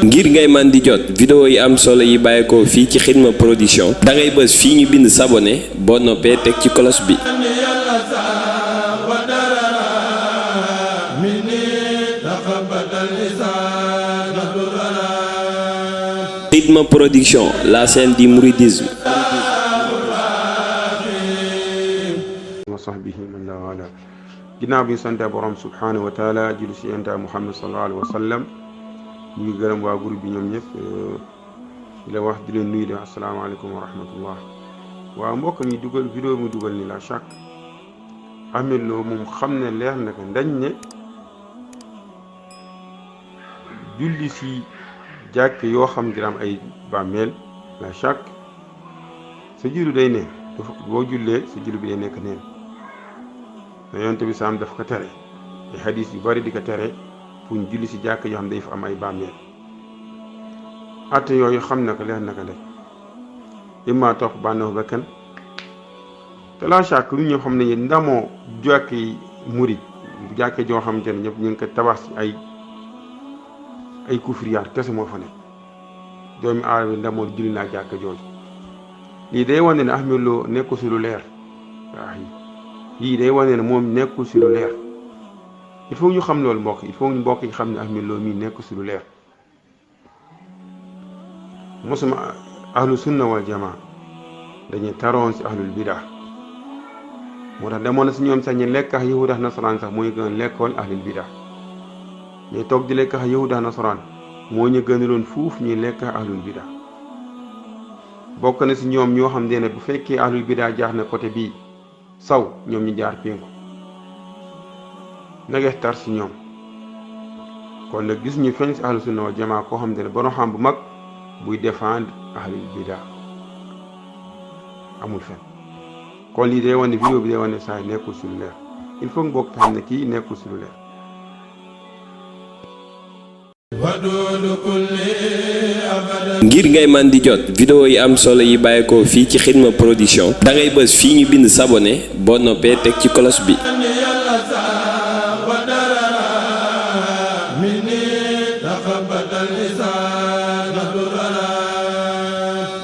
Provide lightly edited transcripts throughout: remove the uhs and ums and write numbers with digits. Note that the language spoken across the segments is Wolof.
ngir ngay man di jot vidéo yi am solo yi bàyyeekoo fii ci Xidma Production da ngay bës fii ñu bind s'abonner boo noppee teg ci cloche bi. Xidma Production, la chaîne du mouridisme. wa sahbihi man la wala ginnaaw bi ñu sante borom subhanahu wa taala julli si yonent Muhammad sallallahu alayhi wa sallam ñu ngi gërëm waa groupe bi ñoom ñëpp di la wax di leen nuyu de asalaamaaleykum wa rahmatullah. waaw mbokk mi dugal vidéo mu dugal ni la chaque Ahmed Lo moom xam ne leer na ko ndañ ne julli si jàkk yoo xam dina am ay bàmmeel la chaque sa julli day neen boo jullee sa julli bi day nekk neen te yonent bi saam daf ko tere ay xadis yu bari di ko tere pour ñu julli si jàkk yoo xam day fa am ay bàmmeel atte yooyu xam na ko leer na ko de imma topp bànneexu bakkan te la chaque lu ñu xam ne ndamoo jàkk yi murid bu jàkkee joo xamante ne ñëpp ñu ngi ko tabax si ay kufriyaat kese moo fa nekk doomi aadama ndamoo julli naa jàkk jooju lii day wane ne Ahmed Lo nekkul si lu leer waaw lii day wane ne moom nekkul si lu leer il faut ñu xam loolu mbokk il faut ñu mbokk yi xam ne Ahmed Lo mii nekkul si lu leer mosuma ahlu sunna wal jamaa dañuy taroon si ahlul bidaa moo tax demoon na si ñoom sax ñu lekk ak yahuud ak nasaraan sax mooy gën a lekkoon ahlul bidaa ñuy toog di lekk ak yahuud ak nasaraan moo ñu gënaloon fuuf ñuy lekk ak ahlul bidaa bokk na si ñoom ñoo xam ne bu fekkee ahlul bidaa jaar na côté bii saw ñoom ñu jaar penku nagees tar si ñoom kon nag gis ñu feeñ si ahlu sunna wal jamaa koo xam ne borom xam bu mag buy défendre ahlul bidaa amul fen kon lii day wane vidéo bi day wane saa nekkul si lu leer il faut nga bokk xam ne kii nekkul si lu leer. ngir ngay man di jot vidéo yi am solo yi bàyyeekoo fii ci Xidma Production da ngay bës fii ñu bind s'abonner boo noppee teg ci cloche bi.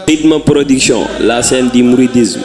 Xidma Production, la chaîne du mouridisme.